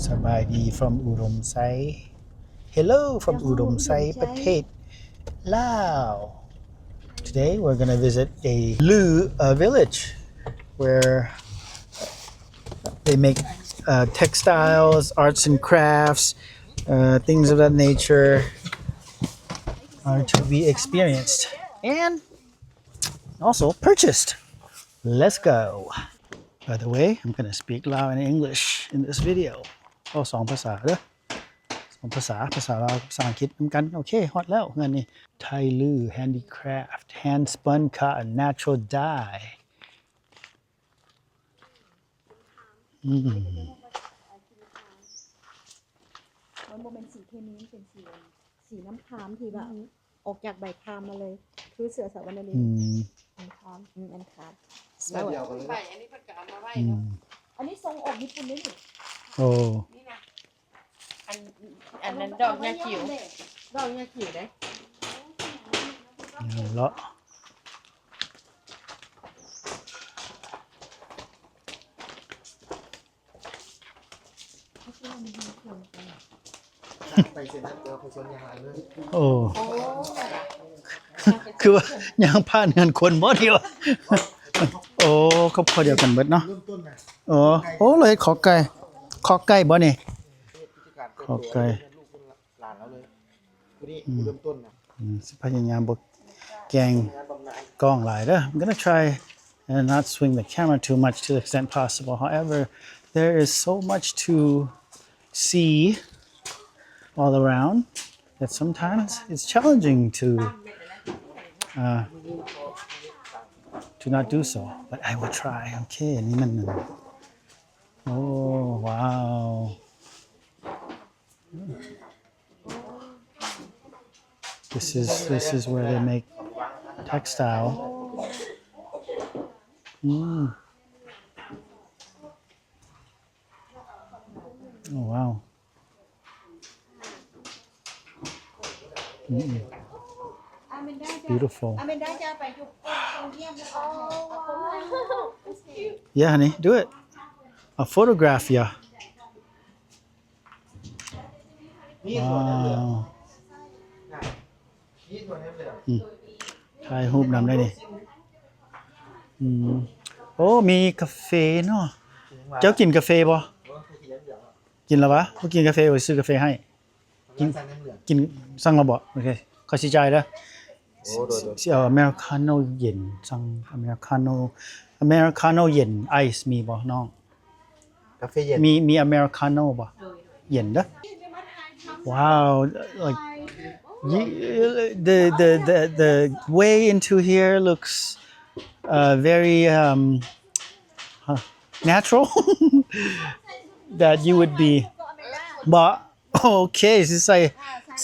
ສະບາຍດີ from ອຸດົມໄຊ. Hello from ອຸດົມໄຊ ປະເທດລາວ. Today we're gonna visit a Luu, uh, village where they make, uh, textiles, arts and crafts, uh, things of that nature are to be experienced and also purchased. Let's go. By the way, I'm gonna speak Lao and English in this video. ເວົ້າສອງພາສາເດີ້ ສອງພາສາ ພາສາລາວກັບພາສາອັງກິດນຳກັນ. ໂອເຄ ຮອດແລ້ວເຮືອນນີ້. Thai Luu Handicraft, hand spun cotton, natural dye. ອືມ ມັນບໍ່ແມ່ນສີເຄມີ ມັນເປັນສີ ສີນ້ຳຄາມທີ່ວ່າ ອອກຈາກໃບຄາມມາເລີຍ ຄືເສືອສະວັນນະລິດ. ອືມ ອັນຄາມ ອືມ ອັນຄາມ ແບບດຽວກັນເລີຍ ໃບອັນນີ້ເພິ່ນກໍເອົາມາໄວ້ເນາະ. ອືມ ອັນນີ້ສົ່ງອອກຍີ່ປຸ່ນເດ້ນີ້. ໂອ້ ນີ້ນະ ອັນ ອັນນັ້ນດອກຫຍ້າຂຽວ ດອກຫຍ້າຂຽວເດ້. ງາມເນາະ. ໄປເຊັນນັ້ນ ເຈົ້າໄປສວນຢາງຫຼາຍເລີຍ. ໂອ້ ຄືວ່າຍ່າງຜ່ານເຮືອນຄົນບໍ່ນີ້ວະ? ໂອ້ ຄອບຄົວດຽວກັນເບິດເນາະ. ເລີ່ມຕົ້ນນະ ໂອ້ ໂອ້ ລາວເຮັດຂໍໄກ່ ຂໍໄກ່ບໍ່ນີ້? ຂໍໄກ່ ຫຼານລາວເລີຍ ຜູ້ນີ້ຜູ້ເລີ່ມຕົ້ນນະ. ອືມ ອືມ ຊິພະຍາຍາມບໍ່ແກ່ງກ້ອງຫຼາຍເດີ້. I'm gonna try and not swing the camera too much to the extent possible. However, there is so much to see all around that sometimes it's challenging to, uh, to not do so. But I will try. ໂອເຄ ອັນນີ້ມັນ ໂອ້ ວ້າວ. This is, this is where they make textile. ອືມ ໂອ້ ວ້າວ. ອືມ beautiful. Yeah, honey, do it. A photograph, yeah. ວ້າວ ອືມ ຖ່າຍຮູບນຳໄດ້ນີ້. ອືມ ໂອ້ ມີກາເຟເນາະ. ເຈົ້າກິນກາເຟບໍ່? ກິນແລ້ວຫວາ? ບໍ່ກິນກາເຟ ຂ້ອຍຊື້ກາເຟໃຫ້. ກິນ ສັ່ງແໜ່ງເຫຼືອງ ກິນ ສັ່ງແລ້ວບໍ່? ໂອເຄ ຂ້ອຍຊິຈ່າຍເດີ້. ໂອ້ ໂດຍໆ ຊິເອົາອາເມລິກາໂນເຢັນ ສັ່ງອາເມລິກາໂນ ອາເມລິກາໂນເຢັນ ໄອສ໌ ມີບໍ່ນ້ອງ? ກາເຟເຢັນ ມີ ມີອາເມລິກາໂນບໍ່? ເຢັນເດີ້. Wow, like, you, the, the, the, the way into here looks, uh, very, um, huh, natural that you would be ບໍ່? ໂອເຄ ຊິໃສ່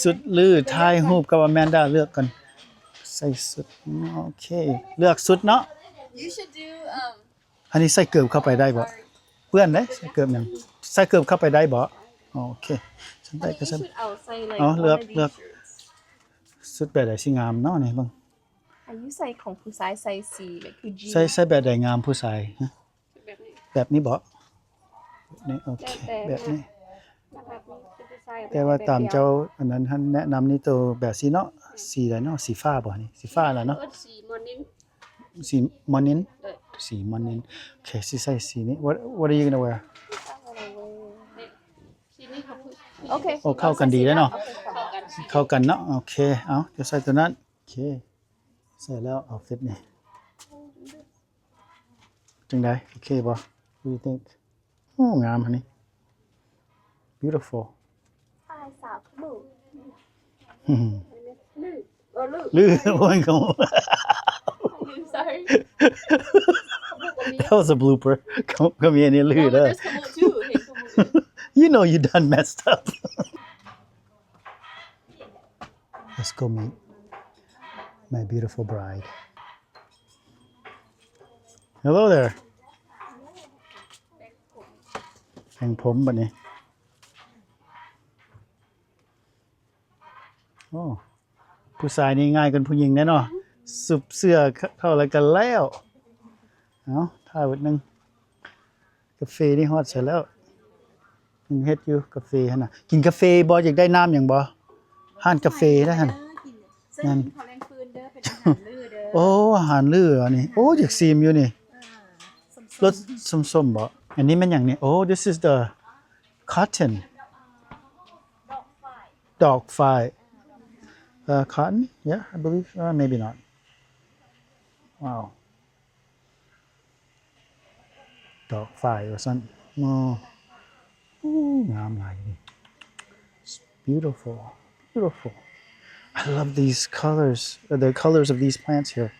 ຊຸດ ຫຼື ຖ່າຍຮູບກັບອາແມນດາ ເລືອກກ່ອນ ໃສ່ຊຸດ. ໂອເຄ ເລືອກຊຸດເນາະ. You should do, um, ອັນນີ້ໃສ່ເກີບເຂົ້າໄປໄດ້ບໍ່? ເປື້ອນເດ້ ໃສ່ເກີບຫຍັງ? ໃສ່ເກີບເຂົ້າໄປໄດ້ບໍ່? ໂອເຄ ຊັ້ນໄດ້ກໍຊັ້ນ. ເອົາ ເລືອກ ເລືອກຊຸດແບບໃດຊິງາມເນາະນີ້ເບິ່ງ. ອາຍຸ ໃສ່ຂອງຜູ້ຊາຍໃສ່ສີແບບຄື jeans ໃສ່ ໃສ່ແບບໃດງາມຜູ້ຊາຍ? ແບບນີ້ ແບບນີ້ບໍ່? ນີ້ ໂອເຄ ແບບນີ້. ແຕ່ວ່າຕາມເຈົ້າອັນນັ້ນຫັ້ນ ແນະນຳນີ້ໂຕແບບຊີ້ເນາະ ສີໃດເນາະ? ສີຟ້າບໍ່ນີ້? ສີຟ້າລະເນາະ ເອີ ສີມໍນິນ ສີມໍນິນ ເອີ ສີມໍນິນ. ໂອເຄ ຊິໃສ່ສີນີ້. What, what are you gonna wear? ໂອເຄ ໂອ້ ເຂົ້າກັນດີເດ້ເນາະ ເຂົ້າກັນເນາະ. ໂອເຄ ເອົາ ຈະໃສ່ໂຕນັ້ນ. ໂອເຄ ໃສ່ແລ້ວ ເອົາຟິດນີ້. ຈັ່ງໃດ? ໂອເຄບໍ່? What do you think? ໂອ້ ງາມອັນນີ້ beautiful. ອ້າຍສາວຂະໂມຍ ລື ເອີ ລື ລື ໂອ້ຍ ຂະໂມຍ. Sorry. That was a blooper. ຂະໂມຍ ຂະໂມຍອັນນີ້ລືເດີ້. No, there's ຂະໂມຍ too. Hey, ຂະໂມຍ. You know you done messed up. Let's go meet my beautiful bride. Hello there. ແປງຜົມບັດນີ້. ໂອ້ ຜູ້ຊາຍນີ້ງ່າຍກວ່າຜູ້ຍິງແນ່ເນາະ. ຊຸບເສື້ອເຂົ້າແລ້ວກໍແລ້ວ. ເອົາ ຖ້າເບິດໜຶ່ງ. ກາເຟນີ້ຮອດໃສແລ້ວ? ຍັງເຮັດຢູ່ກາເຟຫັ້ນນະ. ກິນກາເຟບໍ່? ຢາກໄດ້ນ້ຳຫຍັງບໍ່? ຮ້ານກາເຟໄດ້ຫັ້ນ. ເອີ ກິນ ແມ່ນ ເຊີນກິນເຂົ້າແລງຟືນເດີ ເປັນອາຫານມື້ເດີ. ໂອ້ ອາຫານມື້ອັນນີ້. ໂອ້ ຢາກຊີມຢູ່ນີ້. ເອີ ສົ້ມໆ ລົດສົ້ມໆບໍ່? ອັນນີ້ແມ່ນຫຍັງນີ້? Oh, this is the cotton. ດອກຝ້າຍ. ດອກຝ້າຍ. ເອີ cotton? Yeah, I believe. Uh, maybe not. Wow. ດອກຝ້າຍວ່າຊັ້ນ. ໂອ້ ໂອ້ ງາມຫຼາຍເດ. It's beautiful, beautiful. I love these colors, uh, the colors of these plants here.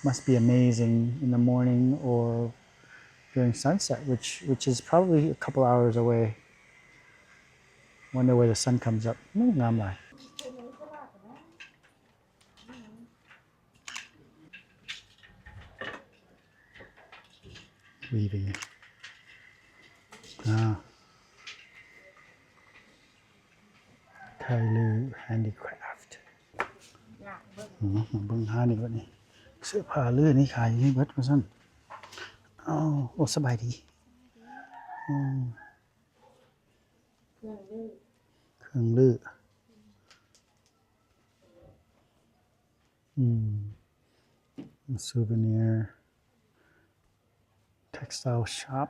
Must be amazing in the morning or during sunset, which, which is probably a couple hours away. Wonder where the sun comes up. ໂອ້ ງາມຫຼາຍ. Weaving. ອາ ໄທລື Handicraft. ອືມ ມາເບິ່ງຮ້ານນີ້ບັດນີ້. ເສື້ອຜ້າລືນີ້ຂາຍຢູ່ນີ້ເບິດວ່າຊັ້ນ. ເອົາ ໂອ້ ສະບາຍດີ. ອືມ ເຄື່ອງລື້ ເຄື່ອງລື້. ອືມ Souvenir Textile Shop.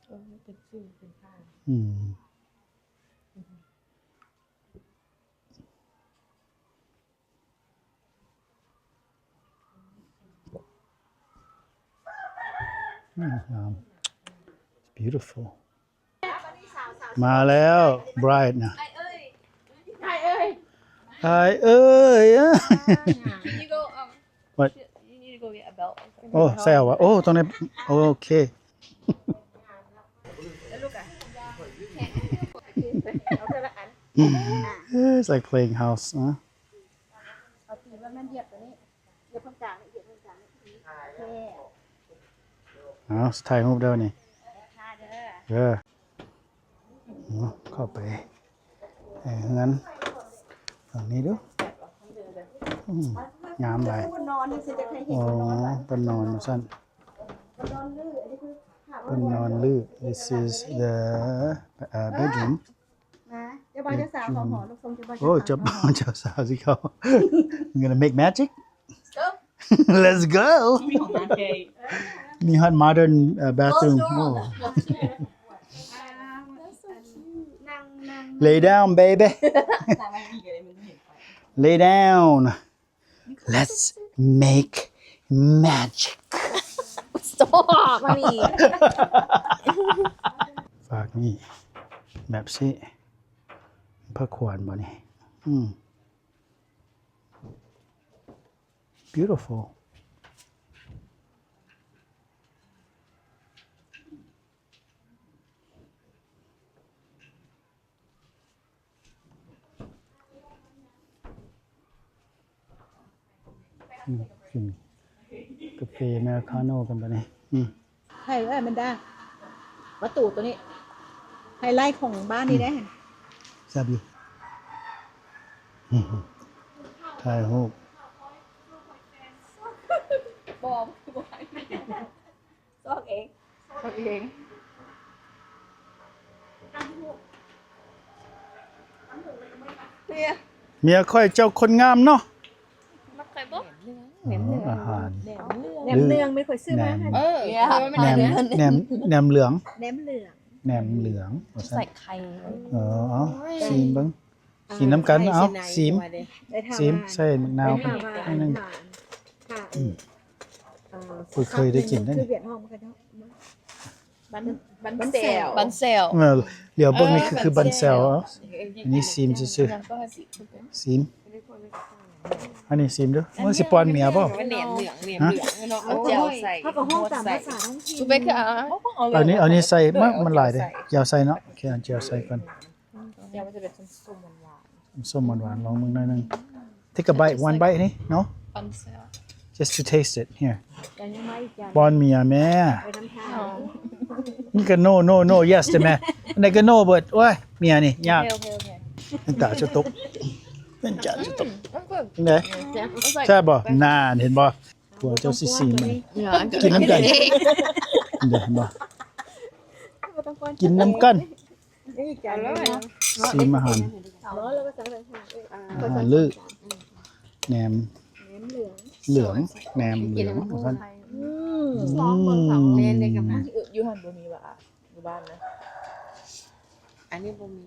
ເອີ ເປັນຊື່ເປັນຂາຍ. ອືມ ອືມ ງາມ. It's beautiful. ມາແລ້ວ Bride ນະ. ອ້າຍເອີຍ ອ້າຍເອີຍ ອ້າຍເອີຍ. Can you go, um, what? You need to go get a belt or something. ໂອ້ ໃສ່ເອົາວະ. ໂອ້ ຕ້ອງໄດ້ ໂອເຄ. ເອີ it's like playing house ນະ. ເອົາຕີນມັນມາຢຽບຕົວນີ້ ຢຽບເຄິ່ງກາງນີ້ ຢຽບເຄິ່ງກາງນີ້. ໂອເຄ ເອົາ ຖ່າຍຮູບເດີນີ້. ເດີ ເອີ ເຂົ້າໄປໃນເຮືອນຫຼັງນີ້ດູ. ອືມ ງາມຫຼາຍ. ອໍ ບ່ອນນອນວ່າຊັ້ນ ບ່ອນນອນລື້. This is the, uh, bedroom. ມາ ເຈົ້າບ່າວເຈົ້າສາວເຂົ້າຫໍ ລູກຊົງເຈົ້າບ່າວເຈົ້າສາວ. ໂອ້ ເຈົ້າບ່າວເຈົ້າສາວຊິເຂົ້າ. I'm gonna make magic. Let's go. Let's go. ມີຮອດ modern, uh, bathroom. ໂອ້ Lay down, baby. Lay down. Let's make magic. Stop ມາມີ ຝາກນີ້ ແບບຊີ້ ພະຂວັນບໍ່ນີ້? ອືມ beautiful. ອືມ ກິນກາເຟອາເມລິກາໂນ່ກັນບາດນີ້. ອືມ ໃຫ້ເອື້ອຍແມນດາ ປະຕູໂຕນີ້ ໄຮໄລຂອງບ້ານນີ້ເດ້. ອືມ ແຊບຢູ່. ຖ່າຍຮູບ ບໍ່ ຄືບໍ່ໃຫ້. ຊອກເອງ ຊອກເອງ. ເມຍຂ້ອຍເຈົ້າຄົນງາມເນາະ. ມັກຂ້ອຍບໍ່? ແໜມເໜືອງ ອາຫານ ແໜມເໜືອງ ແໜມເໜືອງແມ່ນຂ້ອຍຊື້ມາຫັ້ນ. ເອີ ແໜມ ແໜມ ແໜມເໜືອງ ແໜມເໜືອງ ແໜມເໜືອງວ່າຊັ້ນ. ໃສ່ໄຂ່. ເອີ ເອົາ ຊີມເບິ່ງ. ກິນນຳກັນ. ເອົາ ຊີມ ຊີມ ໃສ່ໝາກນາວໜ້ອຍໜຶ່ງ. ເອີ ເຄີຍໄດ້ກິນໄດ໋ນີ້. ບັນ ບັນແຊວ ບັນແຊວ. ເອີ ຫຼຽວເບິ່ງນີ້ຄື ເອີ ຄືບັນແຊວ. ເອົາ ອັນນີ້ຊີມຊື່ໆ ຊີມ. ອັນນີ້ຊີມເດີ້. ມັນຊິປ້ອນເມຍບໍ່? ແໜມເໜືອງ ແໜມເໜືອງເນາະ. ເອົາແຈ່ວໃສ່ ເຮົາກໍຮ້ອງຕາມພາສາທ້ອງຖິ່ນ. ອັນນີ້ ເອົານີ້ໃສ່ ມັນ ມັນຫຼາຍເດ້. ແຈ່ວໃສ່ເນາະ. ໂອເຄ ເອົາແຈ່ວໃສ່ກ່ອນ. ແຈ່ວມັນຈະເປັນສົ້ມໆ ຫວານໆ ສົ້ມໆ ຫວານໆ. ລອງເບິ່ງໜ້ອຍໜຶ່ງ. Take a bite, one bite ນີ້ເນາະ. Just to taste it. Here. ປ້ອນເມຍແມ່. ມັນກໍ no no no yes ແຕ່ແມ່ ອັນໃດກໍ no ເບິດ. ໂອ້ຍ ເມຍນີ້ຍາກ. ນ້ຳຕາຈະຕົກ ນ້ຳຕາຈະຕົກ. ຈັ່ງໃດ? ແຊບບໍ່? ນານ ເຫັນບໍ່? ຜົວເຈົ້າຊິຊີມມັນ ກິນນຳກັນ. ເຫັນບໍ່? ກິນນຳກັນ ຊີມອາຫານ ອາຫານເລີ ແໜມເຫຼືອງ ເຫຼືອງ ແໜມເຫຼືອງວ່າຊັ້ນ. ອືມ ແມ່ນເດ້ ກັບ ຢູ່ຫັ້ນບໍ່ມີຫວາ ຢູ່ບ້ານນະ. ອັນນີ້ບໍ່ມີ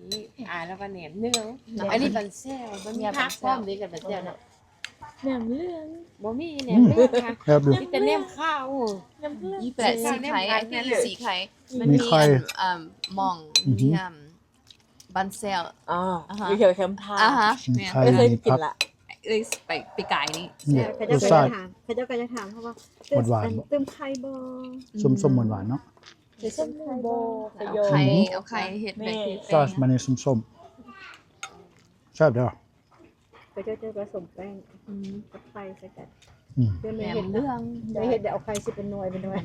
ອ່າ ແລ້ວກໍແໜມເຫຼືອງ ອັນນີ້ບັນແຊວ ມັນມີຜັກພ້ອມເດ້ກັບບັນແຊວເນາະ. ແໜມເຫຼືອງ ບໍ່ມີແໜມເຫຼືອງ ແຊບຢູ່ ມີແຕ່ແໜມຂາວ ແໜມເຫຼືອງ ມີແບບສີໄຂ່ ອັນນີ້ສີໄຂ່ ມັນມີ ມີໄຂ່ ອັນ ອ່າ ມ່ອງ ມີ ອືຮຶ ອັນ ບັນແຊວ ອໍ ອ່າຮະ ຢູ່ແຖວແຄມທາ ອ່າຮະ ແມ່ນ ໄຂ່ ເຄີຍກິນລະ ເອີຍ ໄປ ໄປກາຍນີ້ ແຊບ. ເຂົາເຈົ້າກໍຢາກຖາມ ເຂົາເຈົ້າກໍຢາກຖາມ ເພາະວ່າ ຫວານໆ ຕື່ມໄຂ່ບໍ່? ສົ້ມໆ ຫວານໆ ເນາະ ໃສ່ສົ້ມໄຂ່ບໍ່? ເອົາໄຂ່ ເອົາໄຂ່ເຮັດແບບ ແມ່ນ ຊອສມັນນີ້ສົ້ມໆ ແຊບເດີ້. ເຂົາເຈົ້າຈະປະສົມແປ້ງ ອືມ ກັບໄຂ່ໃສ່ກັນ ອືມ ເພື່ອແມ່ເຮັດ ແໜມເຫຼືອງ ແມ່ເຮັດແລ້ວເອົາໄຂ່ຊິເປັນໜ່ວຍ ເປັນໜ່ວຍ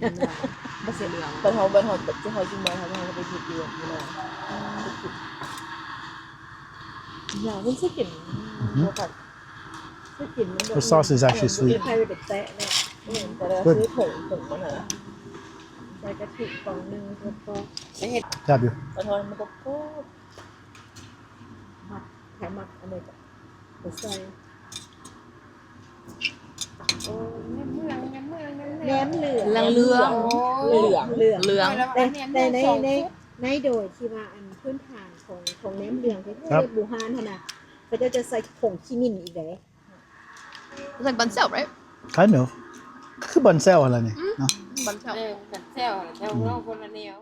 ບໍ່ຊິເຫຼືອງ. ບັດເຮົາ ບັດເຮົາ ເຮົາກິນມາ ເຮົາ ເຮົາໄປເຮັດຢູ່ ຢູ່ນອນ ອືມ ຢາກເພິ່ນຊິກິນ ອືຮຶ ບໍ່ຄັກ ຊິກິນມັນບໍ່ The sauce is actually sweet. ໄຂ່ໄປແຕະເນາະ ເອີ ແຕ່ລະ Good. ຊື້ຖົງ ຖົງມັນຫັ້ນນະ ໃສ່ກະທິຟອງໜຶ່ງ ແລ້ວກໍ ແຊບຢູ່ ປາທອດມັນກໍກອບ. ມັກ ໃຜມັກອັນໃດກໍໄປໃສ່. ໂອ້ ແໜມເຫຼືອງ ແໜມເຫຼືອງ ແໜມເຫຼືອງ ເຫຼືອງ ເຫຼືອງ ເຫຼືອງ ເຫຼືອງ ແຕ່ ແຕ່ໃນ ໃນ ໃນໂດຍທີ່ວ່າອັນພື້ນຖານຂອງ ຂອງແໜມເຫຼືອງທີ່ເຮັດບູຮານຫັ້ນນະ ເຂົາເຈົ້າຈະໃສ່ຜົງຂີ້ໝິ່ນອີກເດ້. It's like ບັນແຊວ right? Kind of. ຄືບັນແຊວຫັ້ນລະນີ້ເນາະ ບັນແຊວ ເອີ ບັນແຊວ ແຕ່ວ່າຄົນລະແນວ.